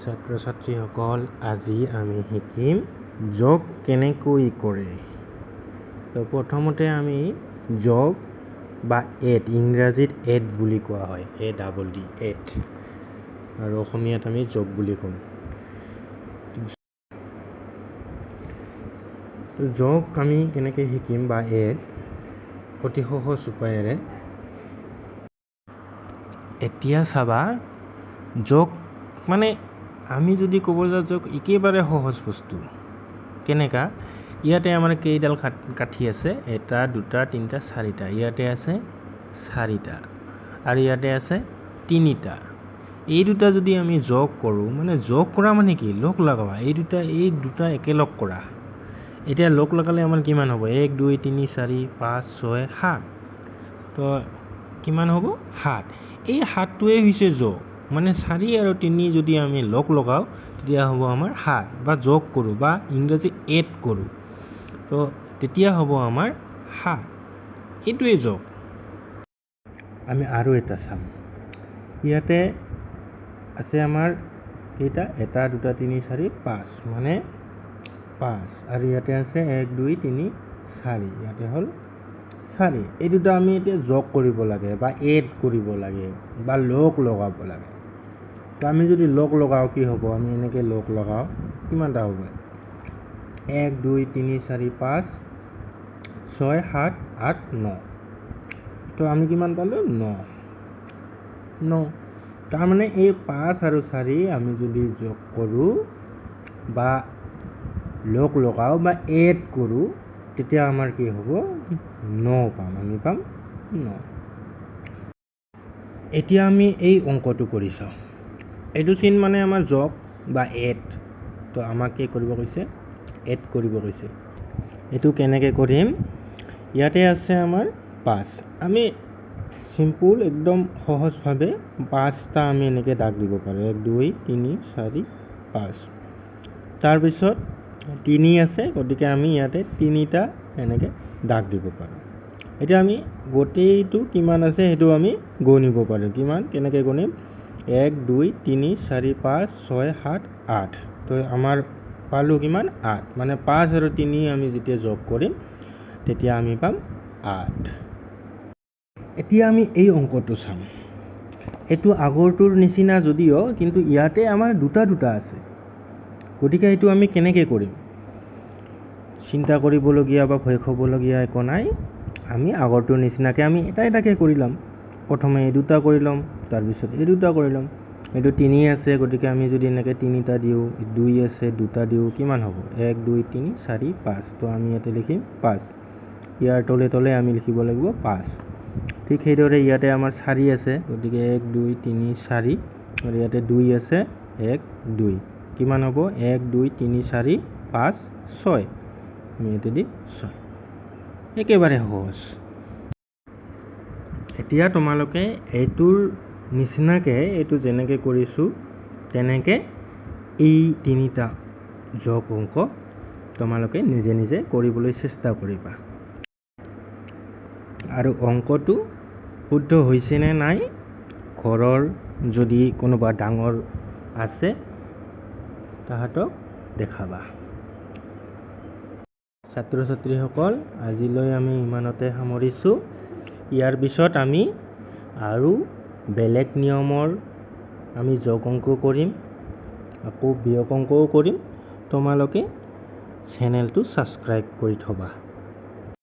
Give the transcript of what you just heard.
ছাত্ৰ ছাত্ৰীসকল, আজি আমি শিকিম যোগ কেনেকৈ কৰে। তো প্ৰথমতে আমি যোগ বা এড, ইংৰাজীত এড বুলি কোৱা হয়, এ ডাবল ডি এড, আৰু অসমীয়াত আমি যোগ বুলি কওঁ। তো যোগ আমি কেনেকৈ শিকিম বা এড, অতি সহজ উপায়েৰে। এতিয়া চাবা, যোগ মানে আমি যদি ক'ব যাওঁ যোগ একেবাৰে সহজ বস্তু। কেনেকা? ইয়াতে আমাৰ কেইডাল কাঠি আছে? এটা, দুটা, তিনিটা, চাৰিটা। ইয়াতে আছে চাৰিটা আৰু ইয়াতে আছে তিনিটা। এই দুটা যদি আমি যোগ কৰোঁ, মানে যোগ কৰা মানে কি? লগ লগাবা। এই দুটা একেলগ কৰা। এতিয়া লগ লগালে আমাৰ কিমান হ'ব? এক, দুই, তিনি, চাৰি, পাঁচ, ছয়, সাত। তো কিমান হ'ব? সাত। এই সাতটোৱে হৈছে যোগ। মানে চাৰি আৰু তিনি যদি আমি লগ লগাওঁ, তেতিয়া হ'ব আমাৰ সাত, বা যোগ কৰোঁ বা ইংৰাজী এড কৰোঁ, তো তেতিয়া হ'ব আমাৰ সাত। এইটোৱে যোগ। আমি আৰু এটা চাম। ইয়াতে আছে আমাৰ কেইটা? এটা, দুটা, তিনি, চাৰি, পাঁচ, মানে পাঁচ। আৰু ইয়াতে আছে এক, দুই, তিনি, চাৰি। ইয়াতে হ'ল চাৰি। এই দুটা আমি এতিয়া যোগ কৰিব লাগে বা এড কৰিব লাগে বা লগ লগাব লাগে। তো আমি যদি লগ লগাওঁ কি হ'ব? আমি এনেকৈ লগ লগাওঁ, কিমানটা হ'ব? এক, দুই, তিনি, চাৰি, পাঁচ, ছয়, সাত, আঠ, ন। তো আমি কিমান পালোঁ? ন। ন। তাৰমানে এই পাঁচ আৰু চাৰি আমি যদি যোগ কৰোঁ বা লগ লগাওঁ বা এড কৰোঁ, তেতিয়া আমাৰ কি হ'ব? ন পাম। আমি পাম ন। এতিয়া আমি এই অংকটো কৰি চাওঁ। এইটো চিন মানে আমাৰ যোগ বা এড। তো আমাক কি কৰিব কৈছে? এড কৰিব কৈছে। এইটো কেনেকৈ কৰিম? ইয়াতে আছে আমাৰ পাঁচ। আমি চিম্পুল, একদম সহজভাৱে পাঁচটা আমি এনেকৈ দাগ দিব পাৰোঁ, এক, দুই, তিনি, চাৰি, পাঁচ। তাৰপিছত তিনি আছে, গতিকে আমি ইয়াতে তিনিটা এনেকৈ দাগ দিব পাৰোঁ। এতিয়া আমি গোটেইটো কিমান আছে সেইটো আমি গণিব পাৰোঁ। কিমান, কেনেকৈ গণিম? এক, দুই, তিনি, চাৰি, পাঁচ, ছয়, সাত, আঠ। তো আমাৰ পালোঁ কিমান? আঠ। মানে পাঁচ আৰু তিনি আমি যেতিয়া যোগ কৰিম, তেতিয়া আমি পাম আঠ। এতিয়া আমি এই অংকটো চাম। এইটো আগৰটোৰ নিচিনা যদিও, কিন্তু ইয়াতে আমাৰ দুটা দুটা আছে। গতিকে এইটো আমি কেনেকৈ কৰিম? চিন্তা কৰিবলগীয়া বা ভয় খাবলগীয়া একো নাই। আমি আগৰটোৰ নিচিনাকৈ আমি এটা এটাকৈ কৰি ল'ম। প্ৰথমে এই দুটা কৰি ল'ম, তাৰপিছত এই দুটা কৰি ল'ম। এইটো তিনি আছে, গতিকে আমি যদি এনেকৈ তিনিটা দিওঁ, দুই আছে, দুটা দিওঁ, কিমান হ'ব? এক, দুই, তিনি, চাৰি, পাঁচ। তো আমি ইয়াতে লিখিম পাঁচ। ইয়াৰ তলে তলে আমি লিখিব লাগিব পাঁচ। ঠিক সেইদৰে ইয়াতে আমাৰ চাৰি আছে, গতিকে এক, দুই, তিনি, চাৰি, আৰু ইয়াতে দুই আছে, এক, দুই। কিমান হ'ব? এক, দুই, তিনি, চাৰি, পাঁচ, ছয়। আমি ইয়াতে দিম ছয়। একেবাৰে সহজ। এতিয়া তোমালোকে এইটোৰ নিচিনাকৈ, এইটো যেনেকৈ কৰিছোঁ তেনেকৈ এই তিনিটা যোগ অংক তোমালোকে নিজে নিজে কৰিবলৈ চেষ্টা কৰিবা আৰু অংকটো শুদ্ধ হৈছেনে নাই ঘৰৰ যদি কোনোবা ডাঙৰ আছে, তাহাঁতক দেখাবা। ছাত্ৰ ছাত্ৰীসকল, আজিলৈ আমি ইমানতে সামৰিছোঁ। ইয়াৰ পিছত আমি আৰু বেলেগ নিয়মৰ আমি যোগ অংক কৰিম, আকৌ বিয়োগ অংকও কৰিম। তোমালোকে চেনেলটো ছাবস্ক্ৰাইব কৰি থ'বা।